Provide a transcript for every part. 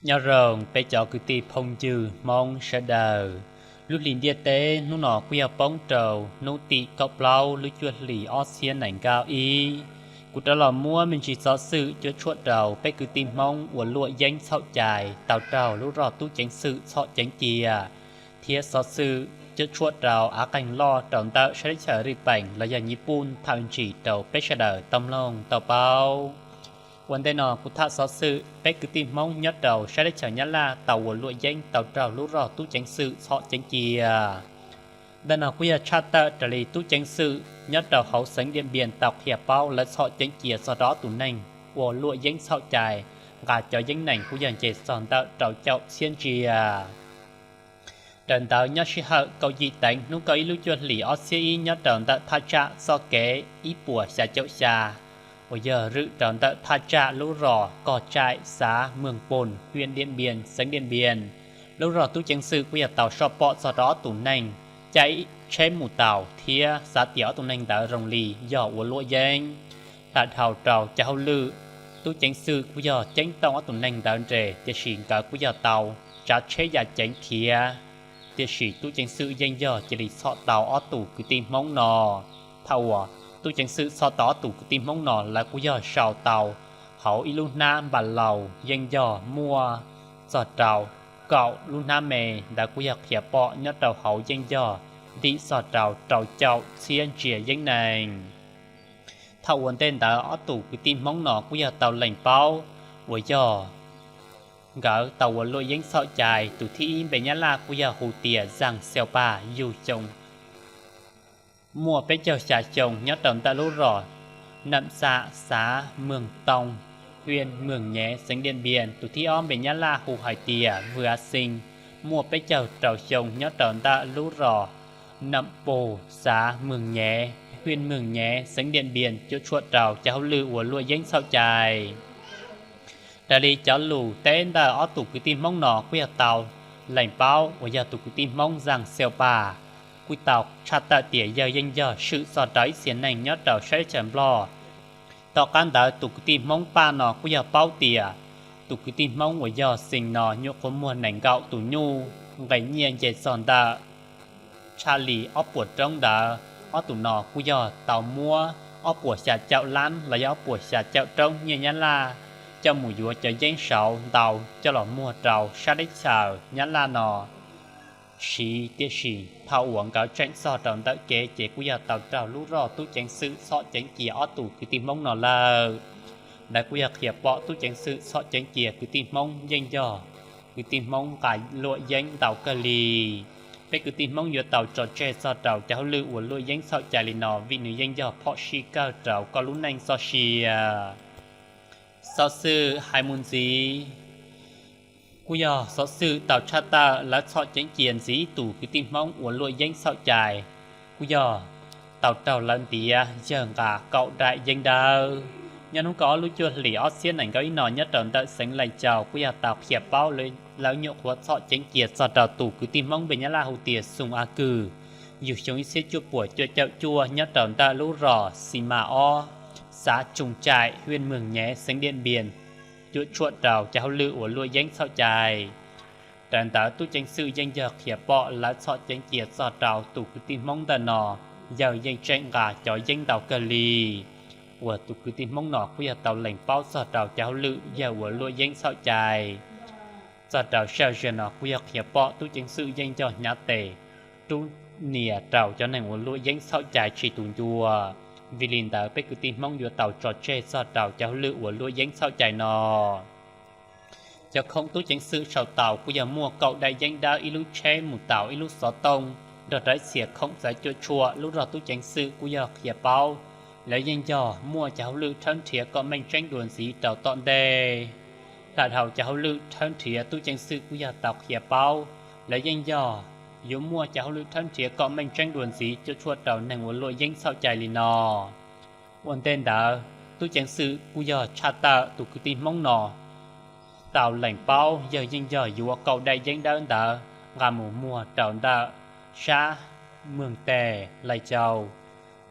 Nyob zoo peb cov kwv tij phooj ywg Hmoob sawv daws. Lub hlis ntiaj teb hnub no kuj yog poob rau hnub tim kaum plaub lub cuaj hlis ob txhiab nees nkaum ib. Kuv rov los muab me ntsis xov xwm cuam tshuam rau peb kwv tij Hmoob uas luam yeeb txhaum cai tau raug lub rog tub ceev xwm txhom ceev cia, thiab xov xwm cuam tshuam rau av qeeg loj rau ntawm sab teb chaws Nyij Pooj los yog Nyij Pooj thaum ntsis rau peb sawv daws tau mloog tau paub. Ua ntej no kuv tham xov xwm peb kwv tij Hmoob nyob rau sab teb chaws Nyab Laj tau ua luam yeeb tau raug lub rog tub ceev xwm txhom ceev cia. Ntawm no kuj yog tshaj tawm raws li tub ceev xwm nyob rau hauv xeev Diam Npias tau qhia paub lawv txhom ceev cia txog rau ob tug neeg ua luam yeeb txhaum cai, nqa cov yeeb nees kuj yog nce txog ntawm rau caum txhiab ntsiav. Raws ntawd nyob sij hawm kaum yim teev hnub kaum ib lub cuaj hlis ob txhiab ib nyob rau ntawm thaj tsam txoj kev ib puas xya caum xya uas yog rwm rau ntawm thaj tsam lub rog Koj Tsaim xav Mweeg Poos, hiam Diam Npias, xeev Diam Npias, lub rog tub ceev xwm kuj yog tau soj pom txog rau ob tug neeg caij tsheb mus taus thiab xav tias ob tug neeg ntawd zoo li yog ua luam yeeb. Tham dhau rau cov hauj lwm, tub ceev xwm kuj yog ceeb toom ob tug neeg ntawd nres tiam sis nkawd kuj yog tau tsav tsheb ya ceev khiav, tiam sis tub ceev xwm yeej yog cia li txhom tau ob tug kwv tij Hmoob no. Thaum uas tub ceev xwm txhom tau ob tug kwv tij Hmoob no lawv kuj yog sau tau hauv ib lub hnab npas laus yeej yog muaj txog rau kaum lub hnab me, ntawd kuj yog qhia pom nyob rau hauv yeej yog ntim txog rau rau caum txhiab ntsiav yeeb nees. Thaum ua ntej ntawd ob tug kwv tij Hmoob no kuj yog tau lees paub uas yog nkawd tau ua luam yeeb txhaum cai. Tus thib ib npe Nyab Laj kuj yog hu tias Zaj Xeev Paj, yug xyoo muaj peb caug xya xyoo nyob rau ntawm lub rog Nam Xam xav Mweeg Toos, hiam Mweeg Nyev, xeev Diam Npias. Tus thib ob npe Nyab Laj hu hais tias Vwm Av Xees, muaj peb caug rau xyoo nyob rau ntawm lub rog Nam Pus xav Mweeg Nyev, hiam Mweeg Nyev, xeev Diam Npias, cuam tshuam rau cov hauj lwm ua luam yeeb txhaum cai. Raws li cov lus teb ntawm ob tug kwv tij Hmoob no kuj yog tau lees paub uas yog tus kwv tij Hmoob Zaj Xeev Paj kuj tau tshaj tawm tias yawg yeej yog swm txog rau ib txhia neeg nyob rau sab teb chaws Nplog. Tom qab ntawd tus kwv tij Hmoob Paj no kuj yog paub tias tus kwv tij Hmoob uas yog Xees no nyuam qhuav muag nees nkaum tus nyuj nqe nyiaj nce txog ntawm tshaj li ob puas roob ntawd. Ob tug no kuj yog tau muab ob puas xya caum lab los yog ob puas xya caum roob nyiaj Nyab Laj coj mus yuav cov yeeb saud ntau coj los muag rau sab teb chaws Nyab Laj no siv, tiam sis thaum uas nkawd tseem txog rau ntawm kev ces kuj yog tau raug lub rog tub ceev xwm txhom ceev cia ob tug kwv tij Hmoob no lawm. Ntawd kuj yog qhia pom tub ceev xwm txhom ceev cia kwv tij Hmoob yeej yog kwv tij Hmoob nqa luam yeeb ntau kawg li. Peb kwv tij Hmoob yuav tau tso tseg txog rau cov hauj lwm uas luam yeeb txhaum cai li no vim nws yeej yog phom sij kawg rau koj lub neej txoj sia. Xov xwm hais mus ntxiv, kuj yog xov xwm tau tshaj tawm lawv txhom ceev cia ntxiv ib tug kwv tij Hmoob ua luam yeeb txhaum cai, kuj yog tau raug lawv ntiav yawg nqa kaum daim yeeb dawb. Nyob hnub kaum ob lub cuaj hlis ob txhiab nees nkaum ib no nyob rau ntawm xeev Lais Cau kuj yog tau qhia paub lawv nyuam qhuav txhom ceev cia txog rau tus kwv tij Hmoob npe Nyab Laj hu tias Xoo A Kws, yug xyoo ib txhiab cuaj puas cuaj caum cuaj nyob rau ntawm lub rog Xi Mas Ob, xav Tsoos Tsaim, hiam Mweeg Nyev, xeev Diam Npias, cuam tshuam rau cov hauj lwm ua luam yeeb txhaum cai. Raws ntawd tub ceev xwm yeej yog qhia pom lawv txhom ceev cia txog rau tus kwv tij Hmoob ntawm no, yawg yeej tseem nqa cov yeeb ntau kawg li. Uas tus kwv tij Hmoob no kuj yog tau lees paub txog rau cov hauj lwm yawg ua luam yeeb txhaum cai. Txog rau sij hawm no kuj yog qhia pom tub ceev xwm yeej yog hnyav tes rub nias rau cov neeg ua luam yeeb txhaum cai tsis tu ncua. Vim li ntawd peb kwv tij Hmoob yuav tau tso tseg txog rau cov hauj lwm ua luam yeeb txhaum cai no. Cov khoom tub ceev xwm sau tau kuj yog muaj kaum daim yeeb dawb, ib lub tsheb mus taus, ib lub xov tooj, nrog rau ib txhia khoom txawv cuam tshuam. Lub rog tub ceev xwm kuj yog qhia paub lawv yeej yog muaj cov hauj lwm rhawb nrhiav kom meej tseeb dua ntxiv rau tom ntej. Tham dhau cov hauj lwm rhawb nrhiav, tub ceev xwm kuj yog tau qhia paub lawv yeej yog yuav muaj cov hauj lwm rhawb nrhiav kom meej tseeb dua ntxiv cuam tshuam rau neeg ua luam yeeb txhaum cai li no. Ua ntej ntawd tub ceev xwm kuj yog tshaj tawm tus kwv tij Hmoob no tau lees paub yawg yeej yog yuav kaum daim yeeb dawb ntawd nqa mus muag rau ntawm sab Mweeg Tes, Lais Cau,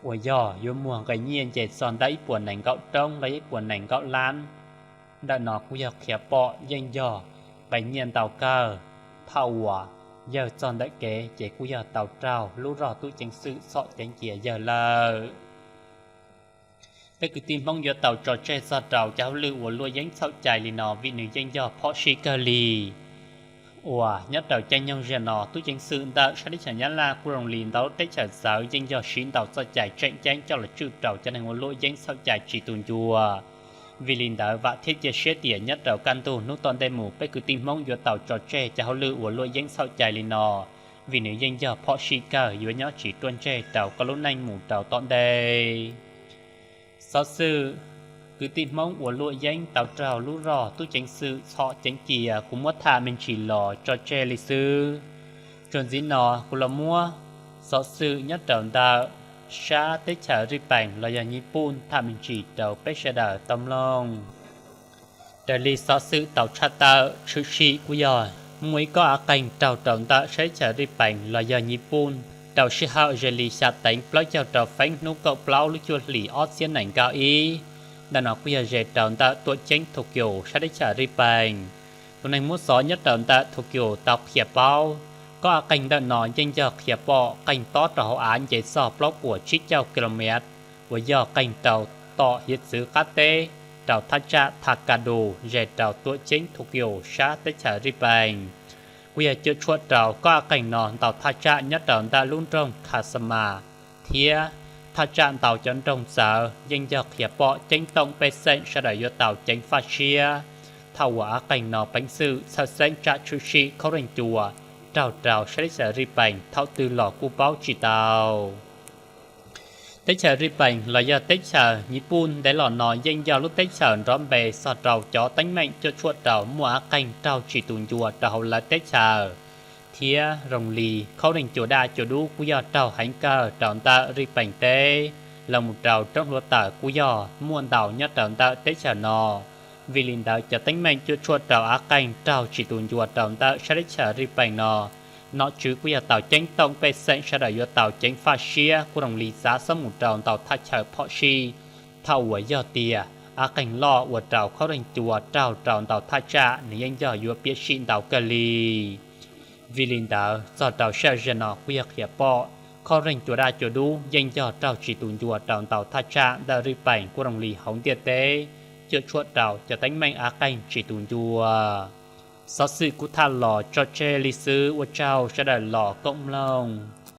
uas yog yuav muag nqe nyiaj nce txog ntawm ib puas nees nkaum roob los yog ib puas nees nkaum lab. Ntawm no kuj yog qhia pom yeej yog nqe nyiaj ntau kawg. Thaum uas yawg txog ntawm kev ces kuj yog tau raug lub rog tub ceev xwm txhom ceev cia yawg lawm. Peb kwv tij Hmoob yuav tau tso tseg txog rau cov hauj lwm uas luaj yeeb txhaum cai li no vim nws yeej yog phom sij kawg li. Uas nyob rau caij nyoog zaum no tub ceev xwm ntawm sab teb chaws Nyab Laj kuj zoo li ntau lub teb chaws txawv yeej yog siv ntau txoj cai tseem ceeb coj los tswj rau cov neeg uas luaj yeeb txhaum cai tsis tu ncua. Vim li ntawd vam thiab cia siab tias nyob rau kaj ntug hnub tom ntej mus peb kwv tij Hmoob yuav tau tso tseg cov hauj lwm uas luaj yeeb txhaum cai li no, vim nws yeej yog phom sij kawg yuav nyob tsis ruaj ntseg rau koj lub neej mus rau tom ntej. Xov xwm kwv tij Hmoob uas luaj yeeb tau raug lub rog tub ceev xwm txhom ceev cia kuv muab tham me ntsis los tso tseg li xwb. Txuas ntxiv no kuv los muab xov xwm nyob rau ntawm sab teb chaws Zij Pees los yog Nyij Pooj tham me ntsis rau peb sawv daws tau mloog. Raws li xov xwm tau tshaj tawm tshwm sim kuj yog muaj ib kob av qeeg raug rau ntawm sab teb chaws Zij Pees los yog Nyij Pooj rau sij hawm ze li xya teev plaub caug rau feeb hnub kaum plaub lub cuaj hlis ob txhiab nees nkaum ib. Ntawm no kuj yog ze rau ntawm tuam ceeb Tokyo sab teb chaws Zij Pees. Tus neeg muab xov nyob rau ntawm Tokyo tau qhia paub, kob av qeeg ntawm no yeej yog qhia pom qeeg tob rau hauv av nce txog plaub puas tsib caug kilomev uas yog qeeg rau tom hiav txwv qab teb rau thaj tsam Tha Ka Dus ze rau tuam ceeb Tokyo sab teb chaws Zij Pees. Kuj yog cuam tshuam rau kob av qeeg no ntau thaj tsam nyob rau ntawm lub nroog Khas Xas Mas thiab thaj tsam ntau cov nroog txawv yeej yog qhia pom ceeb toom pej xeem sawv daws yuav tau ceev faj siab. Thaum uas av qeeg no peev xwm txhawj xeeb tsam tshwm sim khaub reeg cua raug rau sab teb chaws Zij Pees thaum twg los kuj paub tsis tau. Teb chaws Zij Pees los yog teb chaws Nyij Pooj ntev los no yeej yog lub teb chaws nrov npe txog rau cov teeb meem cuam tshuam rau muaj av qeeg raug tsis tu ncua rau hauv lawv teb chaws, thiab zoo li khaub reeg cua daj cua dub kuj yog raug heev kawg rau ntawm Zij Pees teb los mus rau roob hluav taws kuj yog muaj ntau nyob rau ntawm teb chaws no. Vim li ntawd cov teeb meem cuam tshuam rau av qeeg raug tsis tu ncua rau ntawm sab teb chaws Zij Pees no, nom tswv kuj yog tau ceeb toom pej xeem sawv daws yuav tau ceev faj siab kuj zoo li txav xob mus rau ntau thaj chaw phom sij. Thaum uas yog tias av qeeg loj ua rau khaub reeg cua raug rau ntau thaj tsam nws yeej yog yuav piam sij ntau kawg li. Vim li ntawd txog rau sij hawm zaum no kuj yog qhia pom khaub reeg cua daj cua dub yeej yog raug tsis tu ncua rau ntau thaj tsam ntawm Zij Pees kuj zoo li hauv ntiaj teb, cuam tshuam rau cov teeb meem av qeeg tsis tu ncua. Xov xwm kuv tham los tso tseg li xwb, ua tsaug sawv daws los koom mloog.